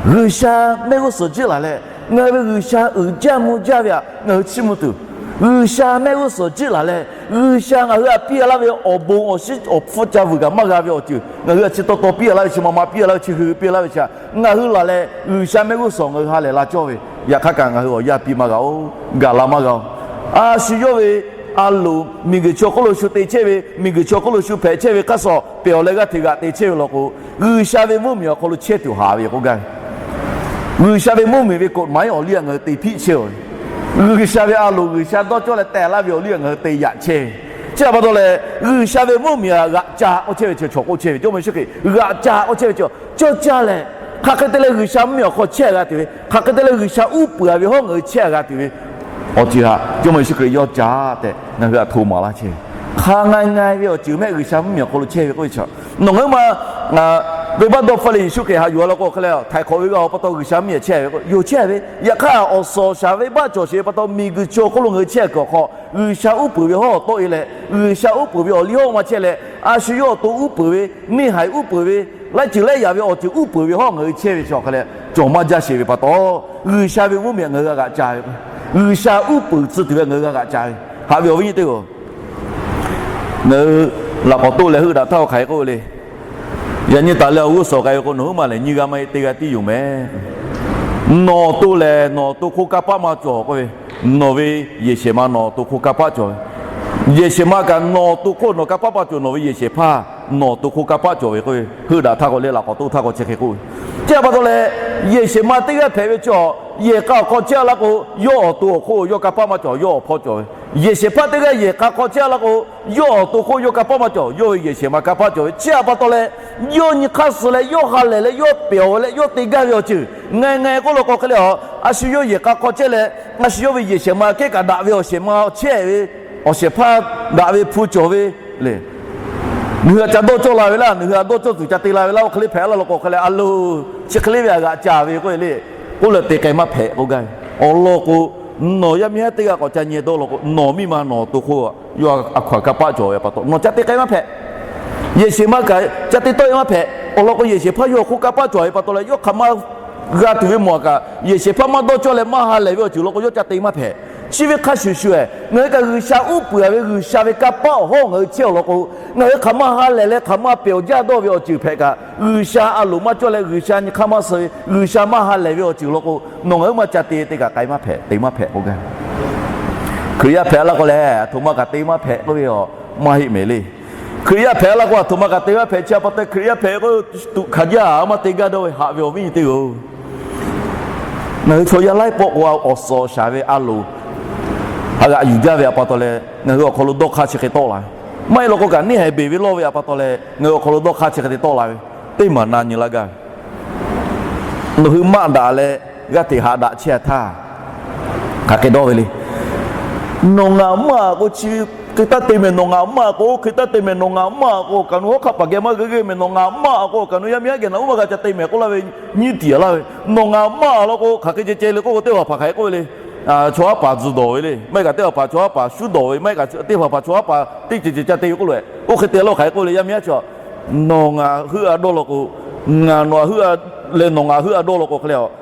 G'uiˬsha mehˆ g'uˇ suhˍ jiˇ laˬ leh, ngaˬ hui ve G'uiˬsha uiˍ jaˇ mvuh jaˇ ve htaꞈ ngaˬ hui chiˇ mvuh tuˬ, G'uiˬsha mehˆ g'uˇ suhˍ jiˇ laˬ leh, G'uiˬsha ngaˬ hui htaꞈ piˇ-a laˇ ve awˬ bon awˬ shiˉ awˬ hpfuhˇ ca vuiˬ kaꞈ maˇ g'a ve awˬ ceuˬ ngaˬ hui htaꞈ chi taw taw piˇ-a laˇ ve, chi ma ma piˇ-a laˇ ve, chi hui piˇ-a laˇ ve chi, ngaˬ hui laˬ leh G'uiˬsha mehˆ g'uˇ suhˍ ngaˬ hui ha lehˬ la cawˇ ve, yaꞈ hk'aˇ kaꞈ ngaˬ hui awˬ yanˇ piˇ maˇ g'a-oˬ, gaˬ la maˇ g'a-oˬ. A shu yawˇ ve a loˍ miˬguiˬ chi awˬ hk'oˆ lo shu te chehˇ ve, miˬguiˬ chi awˬ hk'oˆ lo shu hpehꞈ chehˇ ve hk'aˇ suh pehˬ-aw leh g'aˇ hteꞈ g'aꞈ te chehˇ ve law k'o, G'uiˬsha ve mvuhˇmiˬ awˬ hk'aw lo chehˇ tuˬ haꞈ ve yoˬ k'oˆ gaˇ ve. G'uiˬsha ve mvuhˇmiˬ ve กฎหมาย awˬ liˇ htaꞈ ngaˬ hui te hpiˆ chehˇ-oˬ ve. G'uiˬsha ve a loˍ G'uiˬsha dawˇ cawˇ leh teh laˇ ve awˬ liˇ htaꞈ ngaˬ hui te yaꞈ chehˇ ve. Chi htaꞈ pa taw leh, G'uiˬsha ve mvuhˇmiˬ htaꞈ g'aꞈ ca k'oˆ chehˇ ve chi chaw k'oˆ chehˇ ve, Jawˇmawˇ Yeˍsuˆ Hkriꞈ g'aꞈ ca k'oˆ chehˇ ve chi cawˇ caˇ leh, hk'aˬ hk'e te leh G'uiˬsha mvuhˇmiˬ awˬ hk'aw chehˇ g'a tuˬ ve, hk'aˬ hk'e te leh G'uiˬsha uˉ peunˍ-a ve hawˉ ngaˬ hui chehˇ g'a tuˬ ve, awˬ ceuˬ htaꞈ Jawˇmawˇ Yeˍsuˆ Hkriꞈ yawˇ ca tehꞈ ngaˬ hui htaꞈ hto maˍ laˇ chehˇ ve. Hk'a nga nga ve awˬ ceuˬ mehˆ G'uiˬsha mvuhˇmiˬ awˬ hk'aw lo chehˇ ve k'oˆ ve chi, nawˬ ngaˬ hui ma venˇbaˆ dawˇ hpfuhˇ leh Yeˍsuˆ Hkriꞈ haꞈ yuˬ a law k'o hk'e leh htaiˍ hk'awꞈ ve g'a awˬ pa taw G'uiˬsha mvuhˇmiˬ chehˇ ve k'o, yoˬ chehˇ ve. Yaꞈ hk'aˇ awˬ suhˍ awˬ shaˍ venˇbaˆ cawˬ sheˍ ve pa taw, miˬguiˬ chi awˬ hk'oˆ lo ngaˬ hui chehˇ kuiˬ awˬ hk'aw G'uiˬsha uˉ peunˍ ve hawˉ tawˆ e leh, G'uiˬsha uˉ peunˍ ve awˬ liˇ hawˉ ma chehˇ leh, a shu yawˇ awˬ to uˉ peunˍ ve, neˇ haiˬ uˉ peunˍ ve, laiˉ ceuˬ laiˉ yaꞈ ve awˬ ceuˬ uˉ peunˍ ve hawˉ ngaˬ hui chehˇ ve chi awˬ hk'a leh, cawˬ maˇ jaˇ sheˍ ve pa taw, G'uiˬsha ve mvuhˇmiˬ ngaˬ hui g'a g'aꞈ ca ve k'o, G'uiˬsha uˉ peunˍ tcuh tuˬ ve ngaˬ hui g'a g'aꞈ ca ve. Haꞈ ve awˬ viˉ nyi teˇ-oˬ, ngaˬ hui laꞈ k'awꞈ toˆ leh heuˆ daꞈ htaˇ k'o hk'aˬ hk'e k'oˆ ve le. Yaꞈ nyi taˍ leh awˬ g'uˇ suhˍ k'ai ve k'o, nawˬ huiˉ ma lehˬ nyiˇ g'aˇ maˇ heˆ, teˇ g'aˇ tiˉ yoˬ mehˍ. Nawˬ awˬ to lehˬ nawˬ awˬ to hk'oˆ kanˇ paˆ maˇ cawˬ k'oˆ ve, nawˬ ve yehˬ shehˍ ma nawˬ awˬ to hk'oˆ kanˇ paˆ cawˬ ve. Yehˬ shehˍ ma kaꞈ nawˬ awˬ to hk'oˆ nawˬ kanˇ paˆ maˇ cawˬ, nawˬ ve yehˬ shehˍ hpaˇ nawˬ awˬ to hk'oˆ kanˇ paˆ cawˬ ve k'oˆ ve, heuˆ daꞈ htaˇ k'o leh laꞈ k'awꞈ toˆ htaˇ k'o chi hk'e k'oˆ ve. Chi htaꞈ pa taw leh, yehˬ shehˍ ma teˇ g'aˇ hpehꞈ ve chi, yehˬ k'a awˬ hk'aw chehˇ a laˇ k'o, yawˇ awˬ to awˬ hk'oˆ yawˇ kanˇ paˆ maˇ cawˬ, yawˇ awˬ hpawˇ cawˬ ve. Yehˬ shehˍ hpaˇ teˇ g'aˇ yehˬ k'a hk'aw chehˇ a laˇ k'o, yawˇ awˬ to hk'oˆ yawˇ kanˇ paˆ maˇ cawˬ, yawˇ ve yehˬ shehˍ ma kanˇ paˆ cawˬ ve. Chi htaꞈ pa taw leh, yawˇ nyi hk'aˇ suh leh yawˇ ha lehˬ leh yawˇ pehˬ-aw leh yawˇ te gaˇ ve awˬ ceuˬ ngaˬ ngaˬ k'oˆ law k'o hk'e leh a, a shu yawˇ yehˬ k'a hk'aw chehˇ leh, a shu yawˇ ve yehˬ shehˍ ma kehˉ kaꞈ daꞈ ve awˬ shehˍ ma chehˇ ve, awˬ shehˍ hpaˇ daꞈ ve hpu cawˬ ve le. Nawˬ hui htaꞈ ca dawˇ cawˇ la ve laˇ, nawˬ hui htaꞈ dawˇ cawˇ tuˬ ca te la ve laˇ, oˇ hk'e le hpehꞈ laˇ law k'o hk'e leh a loˬ, chi hk'e le ve htaꞈ g'aꞈ ca ve k'oˆ ve le. K'oˆ leh te k'ai maˇ hpehꞈ k'oˆ gaˇ ve. Awˬ lawn k'o, nawˬ yaˇ miˇ haˉ teˇ g'aˇ k'awꞈ ca nyi dawˇ law k'o, nawˬ miˇ ma nawˬ awˬ to hk'oˆ yawˇ a hkaw-anˬ kanˇ paˆ cawˬ ve pa taw nawˬ ca te k'ai maˇ hpehꞈ. Yehˬ shehˍ ma kaꞈ ca te tawˆ e maˇ hpehꞈ. Awˬ lawn k'o, yehˬ shehˍ hpaˇ yawˇ hk'oˆ kanˇ paˆ cawˬ ve pa taw leh, yawˇ hk'aˬ ma g'a tuˬ ve mawˬ kaꞈ, yehˬ shehˍ hpaˇ maˇ dawˇ cawˇ leh maˇ ha lehˬ ve awˬ ceuˬ law k'o, yawˇ ca te maˇ hpehꞈ. Chi ve hk'a shuˍ shuˍ-eh, ngaˬ hui kaꞈ G'uiˬsha uˉ peunˍ ve G'uiˬsha ve kanˇ paˆ awˬ hawˉ ngaˬ hui chehˇ awˬ lawn k'o, ngaˬ hui hk'aˬ ma ha lehˬ leh hk'aˬ ma pehˬ awˬ jaˇ dawˇ ve awˬ ceuˬ hpehꞈ kaꞈ, G'uiˬsha a loˍ maˇ cawˇ leh G'uiˬsha nyi hk'aˇ maˇ suh ve, G'uiˬsha maˇ ha lehˬ ve awˬ ceuˬ law k'o, nawˬ ngaˬ hui maˇ ca te te kaꞈ k'ai maˇ hpehꞈ, te maˇ hpehꞈ k'oˆ gaˇ. Hkriꞈ yaˇ hpehꞈ laˇ k'o lehˬ, aˬ htoꞈ ma kaꞈ te maˇ hpehꞈ k'oˆ ve yoˬ. Maˇ heˆ mehˍ le. Hkriꞈ yaˇ hpehꞈ laˇ k'o, aˬ htoꞈ ma kaꞈ te maˇ hpehꞈ. Chi htaꞈ pa taw Hkriꞈ yaˇ hpehꞈ k'o, tuꞈ hkanˍ jaˇ maˇ te gaˇ dawˇ ve, haꞈ ve awˬ viˉ nyi teˇ-oˬ. Ngaˬ hui chaw yaˇ laiˉ pawˆ k'o, awˬ suhˍ awˬ shaˍ ve a loˍ ha g'aꞈ yuˬ jaˇ ve htaꞈ pa taw leh, ngaˬ hui awˬ hk'aw lo dawˇ hk'aˇ chi hk'e tawˆ la ve. Maˇ heˆ law k'o kaꞈ, neˇ haiˬ beˬ ve lawˇ ve htaꞈ pa taw leh ngaˬ hui awˬ hk'aw lo dawˇ hk'aˇ chi hk'e te tawˆ la ve. Teˇ maˬ na nyi laˇ gaˇ ve. Nawˬ hui maˆ daꞈ leh g'aˇ hteꞈ haꞈ daꞈ chehˇ a htaˇ, hk'aˬ hk'e dawˇ ve le. Nawˬ ngaˬ maˆ a k'o, chi hk'e taˇ te mehˍ, nawˬ ngaˬ maˆ a k'o, hk'e taˇ te mehˍ, nawˬ ngaˬ maˆ a k'o, awˬ kaꞈ nawˬ hawˉ hk'aˆ paˍ geh maˇ g'euˆ g'euˆ mehˍ, nawˬ ngaˬ maˆ a k'o, awˬ kaꞈ nawˬ yaˇ miˇ haˉ geh naꞈ uˉ maˇ g'a ca te mehˍ k'oˆ laˇ ve, nyiˇ tiˍ a laˇ ve. Nawˬ ngaˬ maˆ a law k'o, hk'aˬ hk'e ceh ceh le k'oˆ k'o, teˇ hpaˍ hpaˍ hk'aˬ hk'e k'oˆ ve le. Chaw haˉ paˍ tzuhˬ dawˬ ve le, maˇ heˆ kaꞈ teˇ hpaˍ hpaˍ chaw haˉ paˍ shuˉ dawˬ ve, maˇ heˆ kaꞈ teˇ hpaˍ hpaˍ chaw haˉ paˍ teˇ ceuˬ ceuˬ ca te ve k'oˆ lo, oˇ hk'e te laˇ hk'aˬ hk'e k'oˆ ve le, yaˇ miˇ haˉ chaw. Nawˬ ngaˬ heuˆ a dawˇ law k'o, ngaˬ nawˬ htaꞈ heuˆ a leh nawˬ ngaˬ heuˆ a dawˇ law k'o hk'e le,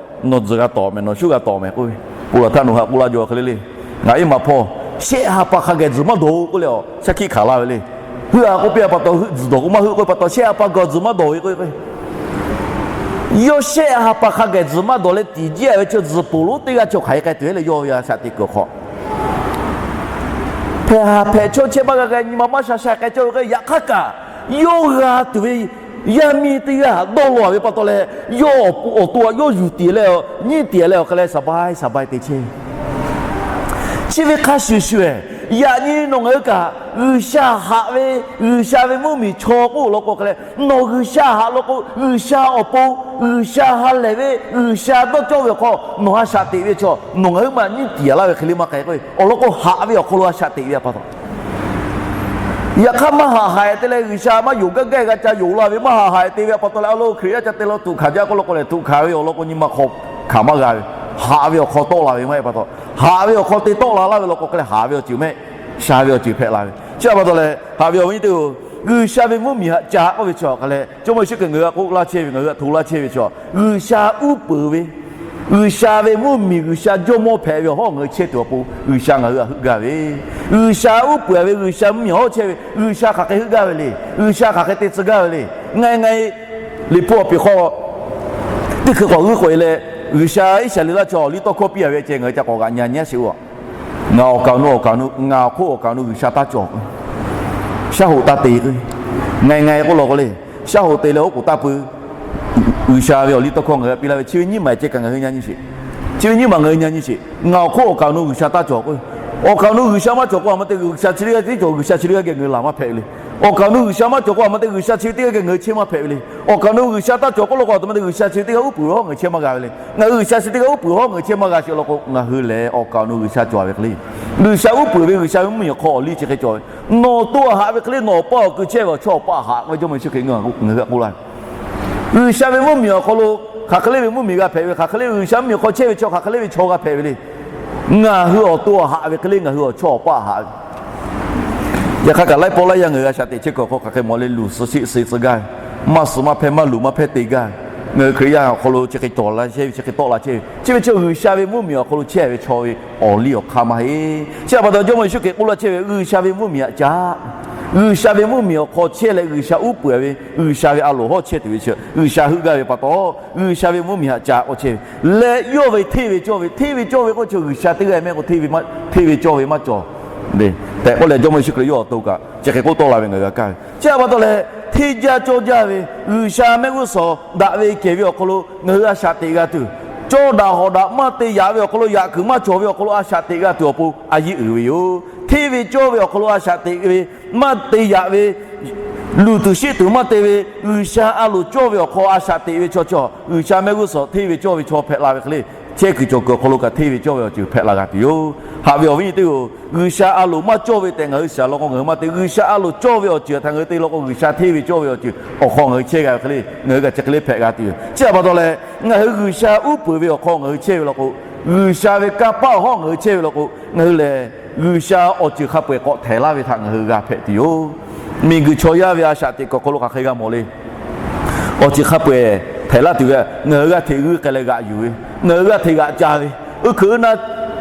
nawˬ tzuhˬ g'a tawˍ mehˍ, nawˬ shuˉ g'a tawˍ mehˍ k'oˆ ve. Pon laˬ htaˇ nawˬ hui htaꞈ k'oˆ laˇ jaw hk'e le le. Ngaˬ iˉ maˬ hpawˇ shehˆ ha pa hk'a geh tzuhˬ maˇ dawˬ k'oˆ leh, shaˉ hkiˆ hkanˍ laˇ ve le. Heuˆ a k'oˆ piˇ a pa taw, tzuhˬ dawˬ k'o maˇ heuˆ k'oˆ ve pa taw, shehˆ ha pa gawˬ tzuhˬ maˇ dawˬ ve k'o, yawˇ shehˆ ha pa hk'a geh tzuhˬ maˇ dawˬ leh tiˍ jiˇ a ve chaw tzuhˬ poˬ lonˉ teˇ g'aˇ chaw hk'aˬ hk'e k'ai tuˬ ve le, yawˇ ve a shaꞈ teꞈ kuiˬ awˬ hk'aw. Hpehꞈ haˍ hpehꞈ chawˇ chehˇ maˇ g'a g'a nyi ma maˇ sha sha k'ai cawˇ ve k'o, yaꞈ hk'aˇ kaꞈ yawˇ g'a tuˬ ve yaˇ miˇ teˇ g'aˇ htaꞈ dawˇ law ve pa taw leh, yawˇ awˬ to htaꞈ yawˇ yuˬ tiˍ leh, nyiˇ tiˍ leh awˬ hk'e leh saˍ baiˇ saˍ baiˇ te chehˇ ve. Chi ve hk'a shuˍ shuˍ-eh, yaꞈ nyi nawˬ ngaˬ hui kaꞈ G'uiˬsha haꞈ ve, G'uiˬsha ve mvuhˇmiˬ chaw k'oˆ law k'o hk'e leh, nawˬ G'uiˬsha haꞈ law k'o, G'uiˬsha awˬ pon, G'uiˬsha ha lehˬ ve, G'uiˬsha dawˇ cawˇ ve awˬ hk'aw nawˬ a shaꞈ teꞈ ve chaw, nawˬ ngaˬ hui maˇ nyiˇ tiˍ a laˇ ve hk'e le maˇ k'ai k'o, awˬ lawn k'o haꞈ ve awˬ hk'aw lo a shaꞈ teꞈ ve pa taw. Yaꞈ hk'aˇ maˇ haꞈ haꞈ te leh G'uiˬsha maˇ yonˍ gaˇ gaˇ g'a ca yonˍ la ve maˇ haꞈ haꞈ te ve pa taw leh, a lo Hkriꞈ yaˇ ca te la tuꞈ hkanˍ jaˇ k'oˆ law k'o lehˬ, tuꞈ hkanˍ ve awˬ lawn k'o nyi ma hk'aw hkanˍ maˇ g'a ve, haꞈ ve awˬ hk'aw tawˆ la ve maˇ heˆ pa taw, haꞈ ve awˬ hk'aw te tawˆ la laˇ ve law k'o hk'e leh haꞈ ve awˬ ceuˬ mehˆ, sha ve awˬ ceuˬ hpehꞈ la ve. Chi htaꞈ pa taw leh haꞈ ve awˬ viˉ nyi teˇ-oˬ, G'uiˬsha ve mvuhˇmiˬ htaꞈ ca k'oˆ ve chi awˬ hk'a leh, Jawˇmawˇ Yeˍsuˆ Hkriꞈ ngaˬ hui htaꞈ k'oˆ laˇ chehˇ ve, ngaˬ hui htaꞈ hto laˇ chehˇ ve chi, G'uiˬsha uˉ peunˍ ve, G'uiˬsha ve mvuhˇmiˬ, G'uiˬsha Jawˇmawˇ hpehꞈ ve awˬ hawˉ ngaˬ hui chehˇ tuˬ awˬ pon G'uiˬsha ngaˬ hui htaꞈ heuˆ gaˇ ve. G'uiˬsha uˉ peunˍ ve, G'uiˬsha mvuhˇmiˬ awˬ hawˉ chehˇ ve G'uiˬsha hk'aˬ hk'e heuˆ gaˇ ve le. G'uiˬsha hk'aˬ hk'e te tcuh gaˇ ve le. Ngaˬ hui ngaˬ hui Liꞈ hpu awˬ piˍ hk'aw teˇ hkui k'awꞈ g'euˆ k'oꞈ e leh, G'uiˬsha Iˉsaˍreˍlaˆ chaw awˬ liˇ tawˇ hkawˇ piˇ a ve ceh ngaˬ hui ca k'awꞈ g'aꞈ nyi nyi sheˍ oˬ. Ngaˬ awˬ kaˍ awˬ nu, awˬ kaˍ awˬ nu, ngaˬ awˬ hk'oˆ awˬ kaˍ awˬ nu G'uiˬsha taˇ cawˬ. Shaˉ hoꞈ taˇ te k'o, ngaˬ hui ngaˬ hui k'oˆ law k'o le, shaˉ hoꞈ te leh oˉ k'oˍ taˇ pui. G'uiˬsha ve awˬ liˇ tawˇ hkawˇ ngaˬ hui htaꞈ piˇ laˇ ve, chi ve nyiˇ maˬ ceh kaꞈ ngaˬ hui nyi sheˍ. Chi ve nyiˇ maˬ ngaˬ hui nyi nyi sheˍ. Ngaˬ awˬ hk'oˆ awˬ kaˍ awˬ nu G'uiˬsha taˇ cawˬ k'o, awˬ kaˍ awˬ nu G'uiˬsha maˇ cawˬ k'o, a ma te G'uiˬsha chi teˇ g'aˇ tiˉ cawˬ, G'uiˬsha chi teˇ g'aˇ geh ngaˬ hui laˬ maˇ hpehꞈ ve le. Awˬ kaˍ awˬ nu G'uiˬsha maˇ cawˬ k'o, a htoꞈ ma te G'uiˬsha chi ve teˇ g'aˇ geh ngaˬ hui chehˇ maˇ hpehꞈ ve le. Awˬ kaˍ awˬ nu G'uiˬsha taˇ cawˬ k'oˆ law k'o, a htoꞈ ma te G'uiˬsha chi ve teˇ g'aˇ uˉ peunˍ ve hawˉ ngaˬ hui chehˇ maˇ g'a ve le. Ngaˬ hui G'uiˬsha chi teˇ g'aˇ uˉ peunˍ hawˉ ngaˬ hui chehˇ maˇ g'a sheˍ law k'o, ngaˬ hui lehˬ awˬ kaˍ awˬ nu G'uiˬsha cawˬ ve hk'e le. G'uiˬsha uˉ peunˍ ve, G'uiˬsha ve mvuhˇmiˬ awˬ hk'aw awˬ liˇ chi hk'e cawˬ ve. Nawˬ awˬ to aꞈ haꞈ ve hk'e le, nawˬ awˬ paˇ awˬ kui chehˇ ve awˬ chawˇ awˬ paˆ haꞈ ve, Jawˇmawˇ Yeˍsuˆ Hkriꞈ ngaˬ hui htaꞈ k'oˆ laˇ ve. G'uiˬsha ve mvuhˇmiˬ awˬ hk'aw lo hk'aˬ hk'e le ve mvuhˇmiˬ g'a hpehꞈ ve, hk'aˬ hk'e le ve G'uiˬsha mvuhˇmiˬ awˬ hk'aw chehˇ ve chaw hk'aˬ hk'e le ve chaw g'a hpehꞈ ve le. Ngaˬ hui awˬ to aꞈ haꞈ ve hk'e le, ngaˬ hui awˬ chawˇ awˬ paˆ haꞈ ve. Yaꞈ hk'aˇ kaꞈ laiˉ pawˆ laiˉ yanˇ ngaˬ hui a shaꞈ teꞈ chehˇ kuiˬ awˬ hk'aw hk'aˬ hk'e mawˬ le, luˬ suhˍ sheˆ suhˍ tcuh gaˇ ve, maˇ suhˍ maˇ hpehˇ, maˇ luˬ maˇ hpehˇ te gaˇ ve, ngaˬ hui Hkriꞈ yaˇ awˬ hk'aw lo chi hk'e cawˬ la chehˇ ve, chi hk'e tawˆ la chehˇ ve, chi ve chaw G'uiˬsha ve mvuhˇmiˬ awˬ hk'aw lo chehˇ ve chaw ve awˬ liˇ awˬ hk'aˇ maˇ heˆ. Chi htaꞈ pa taw Jawˇmawˇ Yeˍsuˆ Hkriꞈ k'oˆ laˇ chehˇ ve, G'uiˬsha ve mvuhˇmiˬ aꞈ caˉ, G'uiˬsha ve mvuhˇmiˬ awˬ hk'aw chehˇ leh G'uiˬsha uˉ peunˍ ve, G'uiˬsha ve a loˍ hawˉ chehˇ tuˬ ve chi G'uiˬsha heuˆ gaˇ ve pa taw, G'uiˬsha ve mvuhˇmiˬ aꞈ caˉ k'oˆ chehˇ ve leh, yawˇ ve hteˇ ve cawˇ ve, hteˇ ve cawˇ ve k'oˆ chi G'uiˬsha teˇ g'aˇ mehˆ k'o, hteˇ ve cawˇ ve maˇ cawˬ tehꞈ k'oˆ leh, Jawˇmawˇ Yeˍsuˆ Hkriꞈ yawˇ awˬ to kaꞈ chi hk'e k'oˆ tawˆ la ve ngaˬ hui g'a kaˇ ve. Chi htaꞈ pa taw leh, hteˇ jaˇ cawˇ jaˇ ve G'uiˬsha mehˆ g'uˇ suhˍ daꞈ ve kehˬ ve awˬ hk'aw lo ngaˬ hui a shaꞈ teꞈ g'a tuˬ, cawˇ daꞈ hawˍ daꞈ maˇ te yaꞈ ve awˬ hk'aw lo, yaꞈ kuiˬ maˇ cawˬ ve awˬ hk'aw lo a shaꞈ teꞈ g'a tuˬ awˬ pon a yiˇ uiˍ ve yoˬ. Hteˇ ve cawˇ ve awˬ hk'aw lo a shaꞈ teꞈ ve maˇ te yaꞈ ve, luˬ tuˬ sheˆ tuˬ maˇ te ve, G'uiˬsha a loˍ cawˇ ve awˬ hk'aw a shaꞈ teꞈ ve chaw chaw, G'uiˬsha mehˆ g'uˇ suhˍ hteˇ ve cawˇ ve chaw hpehꞈ la ve hk'e le, chehˇ kuiˬ cawˬ kuiˬ awˬ hk'aw lo kaꞈ hteˇ ve cawˇ ve awˬ ceuˬ hpehꞈ la g'a tuˬ yoˬ. Haꞈ ve awˬ viˉ nyi teˇ-oˬ, G'uiˬsha a loˍ maˇ cawˇ ve tehꞈ ngaˬ hui shiˍ law k'o ngaˬ hui maˇ te. G'uiˬsha a loˍ cawˇ ve awˬ ceuˬ htaꞈ ngaˬ hui te law k'o, G'uiˬsha hteˇ ve cawˇ ve awˬ ceuˬ awˬ hk'aw ngaˬ hui chehˇ g'a ve hk'e le, ngaˬ hui kaꞈ chi hk'e le hpehꞈ g'a tuˬ yoˬ. Chi htaꞈ pa taw leh, ngaˬ hui G'uiˬsha uˉ peunˍ ve awˬ hk'aw ngaˬ hui chehˇ ve law k'o, G'uiˬsha ve kanˇ paˆ awˬ hawˉ ngaˬ hui chehˇ ve law k'o, ngaˬ hui lehˬ G'uiˬsha awˬ ceuˬ hk'a peu-eˬ k'awꞈ htehˍ laˇ ve htaꞈ ngaˬ hui g'a hpehꞈ tuˬ yoˬ. Miˬguiˬ chaw yaˇ ve a shaꞈ teꞈ kuiˬ awˬ hk'aw lo hk'aˬ hk'e g'a mawˬ le. Awˬ ceuˬ hk'a peu-eˬ htehˍ laˇ tuˬ ve, ngaˬ hui g'aˇ hteꞈ g'uiˇ k'ai leh g'aꞈ yuˬ ve, ngaˬ hui g'aˇ hteꞈ g'aꞈ ca ve, uˉ hkuiꞈ uˉ naˇ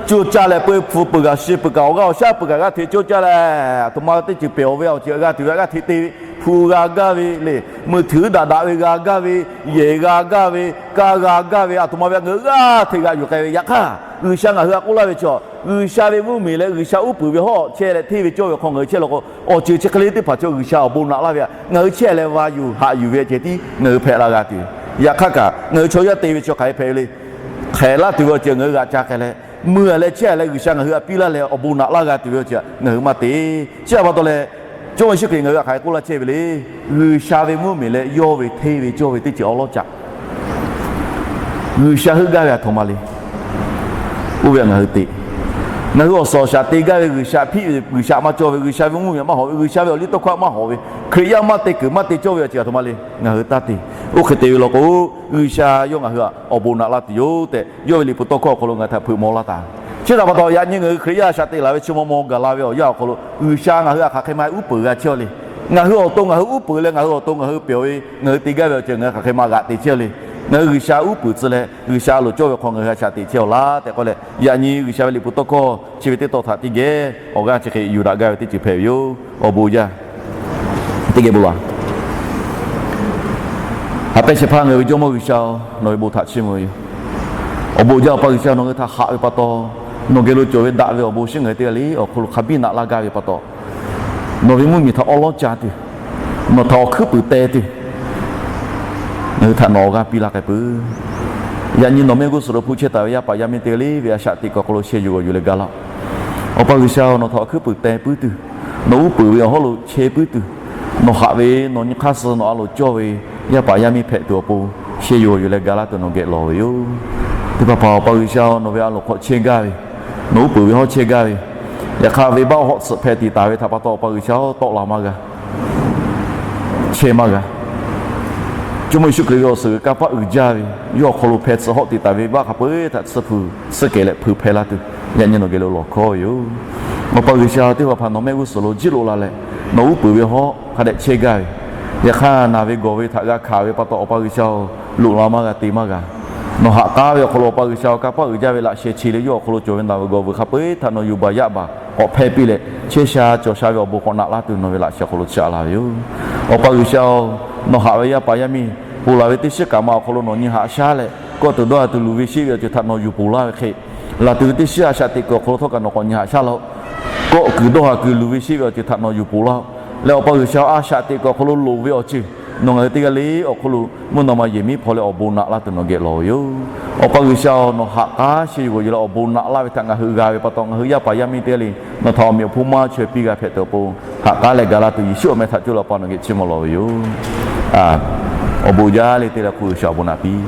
co caˇ leh peu hpu peuˬ kaꞈ shi peuˬ kaꞈ awˬ g'aˇ awˬ shaˉ peuˬ kaꞈ g'aˇ hteꞈ co caˇ leh, aˬ htoꞈ ma teˇ ceuˬ pehˬ awˬ ve awˬ ceuˬ g'a tuˬ ve g'aˇ hteꞈ te ve, hpu g'a gaˇ ve le, meuˇ htuiˍ daꞈ daꞈ ve g'a gaˇ ve, yehˬ g'a gaˇ ve, kaˇ g'a gaˇ ve, aˬ htoꞈ ma ve ngaˬ hui g'aˇ hteꞈ g'aꞈ yuˬ k'ai ve. Yaꞈ hk'aˇ G'uiˬsha ngaˬ hui htaꞈ k'oˆ laˇ ve chaw, G'uiˬsha ve mvuhˇmiˬ leh G'uiˬsha uˉ peunˍ ve hawˉ chehˇ leh hteˇ ve cawˇ ve hk'aw ngaˬ hui chehˇ law k'o, awˬ ceuˬ chi hk'e le teˇ hpaˍ chaw G'uiˬsha awˬ bon naꞈ laˇ ve htaꞈ ngaˬ hui chehˇ leh va yuˬ haꞈ yuˬ ve ceh tiˉ ngaˬ hui hpehꞈ la g'a tuˬ. Yaꞈ hk'aˇ kaꞈ ngaˬ hui chaw yaˇ te ve chaw hk'aˬ hk'e hpehꞈ ve le. Htehˍ laˇ tuˬ ve awˬ ceuˬ ngaˬ hui g'aꞈ ca k'ai leh, mui-a leh chehˇ-a leh G'uiˬsha ngaˬ hui htaꞈ piˇ laˇ leh awˬ bon naꞈ laˇ g'a tuˬ ve awˬ ceuˬ ngaˬ hui maˇ te. Chi htaꞈ pa taw leh, Jawˇmawˇ Yeˍsuˆ Hkriꞈ ngaˬ hui htaꞈ hk'aˬ hk'e k'oˆ laˇ chehˇ ve le. G'uiˬsha ve mvuhˇmiˬ leh yawˇ ve hteˇ ve cawˇ ve teˇ ceuˬ awˉ lawˉ caꞈ G'uiˬsha heuˆ gaˇ ve aˬ htoꞈ ma le. Oˇ ve htaꞈ ngaˬ hui te. Ngaˬ hui awˬ suhˍ awˬ shaˍ te gaˇ ve G'uiˬsha hpiˆ ve, G'uiˬsha maˇ cawˇ ve, G'uiˬsha ve mvuhˇmiˬ maˇ hawˍ ve, G'uiˬsha ve awˬ liˇ tawˇ hkawˇ maˇ hawˍ ve, Hkriꞈ yaˇ maˇ te kuiˬ maˇ te cawˇ ve awˬ ceuˬ aˬ htoꞈ ma le ngaˬ hui taˇ te. Oˇ hk'e te ve law k'o, G'uiˬsha yawˇ ngaˬ hui htaꞈ awˬ bon naꞈ laˇ tuˬ yoˬ tehꞈ, yawˇ ve liꞈ hpu tawˇ hkawˇ awˬ hk'aw lo ngaˬ hui htaꞈ hpeuꞈ maw laˇ taˍ. Chi htaꞈ pa taw, yaꞈ nyi ngaˬ hui Hkriꞈ yaˇ shaꞈ teꞈ laˬ ve chi maw maw gaˬ la ve awˬ yanˇ awˬ hk'aw lo, G'uiˬsha ngaˬ hui htaꞈ hk'aˬ hk'e ma uˉ peunˍ g'a chehˇ le. Ngaˬ hui awˬ to ngaˬ hui uˉ peunˍ leh ngaˬ hui awˬ to ngaˬ hui pehˬ ve, ngaˬ hui te gaˇ ve awˬ ceuˬ ngaˬ hui hk'aˬ hk'e ma g'aꞈ te chehˇ le. Ngaˬ hui G'uiˬsha uˉ peunˍ tcuh leh G'uiˬsha a loˍ cawˇ ve hk'aw ngaˬ hui a shaꞈ teꞈ chehˇ-aw laˇ tehꞈ k'oˆ leh, yaꞈ nyi G'uiˬsha ve liꞈ hpu tawˇ hkawˇ chi ve teˇ tawn htaꞈ teˇ geh awˬ g'aˇ chi hk'e yuˬ daꞈ gaˇ ve teˇ ceuˬ hpehꞈ ve yoˬ. Awˬ bon jaˇ. Teˇ geh bon lawˬ. Ha pehˇ shehˍ hpaˇ ngaˬ hui ve Jawˇmawˇ G'uiˬsha-oˬ, nawˬ ve bon htaꞈ chiˇ mvuh ve yoˬ. Awˬ bon jaˇ, Awˬ pa G'uiˬsha, nawˬ hui htaꞈ haꞈ ve pa taw, nawˬ geh lo cawˬ ve daꞈ ve awˬ bon shinˉ ngaˬ hui teˇ g'aˇ le awˬ hk'aw lo hk'a biˇ naꞈ laˇ gaˇ ve pa taw, nawˬ ve mvuhˇmiˬ htaꞈ awˉ lawˉ ca tuˬ, nawˬ htaꞈ awˬ hkuiˉ puiˍ teh tuˬ, ngaˬ hui htaꞈ nawˬ awˬ g'aˇ piˇ laˇ k'ai peuˬ. Yaꞈ nyi nawˬ mehˆ g'uˇ suhˍ lo hpu chehˇ taˍ ve yaˇ paˍ yaˇ miˇ teˇ g'aˇ le ve a shaꞈ teꞈ kuiˬ awˬ hk'aw lo sheh yuˬ g'awˬ yuˬ leh ga laˇ-oˆ. Awˬ pa G'uiˬsha-oˬ, nawˬ htaꞈ awˬ hkuiˉ puiˍ teh puiˉ tuˬ, nawˬ uˉ peunˍ ve awˬ hawˉ lo chehˇ puiˉ tuˬ, nawˬ haꞈ ve nawˬ nyi hk'aˇ suh nawˬ a loˍ cawˇ ve yaˇ paˍ yaˇ miˇ hpehꞈ tuˬ awˬ pon sheh yuˬ g'awˬ yuˬ leh ga laˇ tuˬ nawˬ geh lawˬ ve yoˬ. Teˇ hpaˍ hpaˍ Awˬ pa G'uiˬsha-oˬ, nawˬ ve a loˍ hk'aw chehˇ gaˇ ve, nawˬ uˉ peunˍ ve hawˉ chehˇ gaˇ ve, yaꞈ hk'aˇ venˇbaˆ hawˉ tsuhꞈ hpehˇ tiꞈ taˍ ve htaꞈ pa taw Awˬ pa G'uiˬsha-oˬ, tawˆ la maˇ g'a, chehˇ maˇ g'a. Jawˇmawˇ Yeˍsuˆ Hkriꞈ ve awˬ suhˍ g'uiˬ kanˇ paˆ uiˍ jaˇ ve, yawˇ awˬ hk'aw lo hpeh tsuhꞈ hawˆ tiꞈ taˍ ve venˇbaˆ hk'a peu-eˬ htaꞈ tsuhˇ hpu tsuhˇ kehˬ leh hpu hpehˇ laˇ tuˬ, yaꞈ nyi nawˬ geh lo lawˬ hkawˇ ve yoˬ. Awˬ pa G'uiˬsha-oˬ, teˇ hpaˍ hpaˍ nawˬ mehˆ g'uˇ suhˍ lo jiˇ loꞈ la leh, nawˬ uˉ peunˍ ve hawˉ hk'a dehꞈ chehˇ gaˇ ve, yaꞈ hk'aˇ naˬ ve gawˬ ve htaꞈ g'a hkanˍ ve pa taw Awˬ pa G'uiˬsha-oˬ, loꞈ la maˇ g'a, te maˇ g'a. Nawˬ haꞈ k'aˉ ve awˬ hk'aw lo Awˬ pa G'uiˬsha-oˬ, kanˇ paˆ uiˍ jaˇ ve laꞈ sheh chi leh yawˇ awˬ hk'aw lo cawˬ ve naˬ ve gawˬ veuˬ hk'a peu-eˬ htaꞈ nawˬ yuˬ baˬ yaˆ baˬ k'awꞈ hpehˇ piˇ leh, chehˇ sha cawˬ sha ve awˬ bon k'awꞈ naꞈ laˇ tuˬ nawˬ ve laꞈ sheh awˬ hk'aw lo chaꞈ la ve yoˬ. Awˬ pa G'uiˬsha-oˬ, nawˬ haꞈ ve yaˇ paˍ yaˇ miˇ ponˬ laˬ ve teˇ shiˉ kaꞈ ma awˬ hk'aw lo nawˬ nyi haꞈ shaˉ leh, kawˆ tuˬ dawˇ ha tuˬ luˬ ve sheˆ ve awˬ ceuˬ htaꞈ nawˬ yuˬ ponˬ laˇ ve hk'e, laˬ tuˬ ve teˇ shiˉ a shaꞈ teꞈ kuiˬ awˬ hk'aw lo htawˇ kaꞈ nawˬ k'awꞈ nyi haꞈ shaˉ laˇ-oˆ. Kawˆ kuiˬ dawˇ ha kuiˬ luˬ ve sheˆ ve awˬ ceuˬ htaꞈ nawˬ yuˬ ponˬ laˇ-oˆ. Leh Awˬ pa G'uiˬsha a shaꞈ teꞈ kuiˬ awˬ hk'aw lo loˍ ve awˬ ceuˬ Nawˬ ngaˬ hui teˇ g'aˇ le awˬ hk'oˆ lo mvuhˇ naw ma yehˬ miˉ hpaw leh awˬ bon naꞈ laˇ tuˬ nawˬ geh lawˬ ve yoˬ. Awˬ pa G'uiˬsha-oˬ, nawˬ ha k'aˉ sheˍ g'awˬ yuˬ leh awˬ bon naꞈ laˇ ve htaꞈ ngaˬ hui g'a ve pa taw, ngaˬ hui yaˇ paˍ yaˇ miˇ teˇ g'aˇ le nawˬ htaꞈ awˬ meꞈ awˬ hponˇ maˇ chaweh piˇ g'a hpehꞈ tuˬ awˬ pon, ha k'aˉ leh ga laˇ tuˬ Yeˍsuˆ awˬ meh htaꞈ coˇ leh Awˬ pa nawˬ geh chiˇ mvuh lawˬ ve yoˬ. Awˬ bon jaˇ le teˇ leh hk'oˆ G'uiˬsha awˬ bon naꞈ piˇ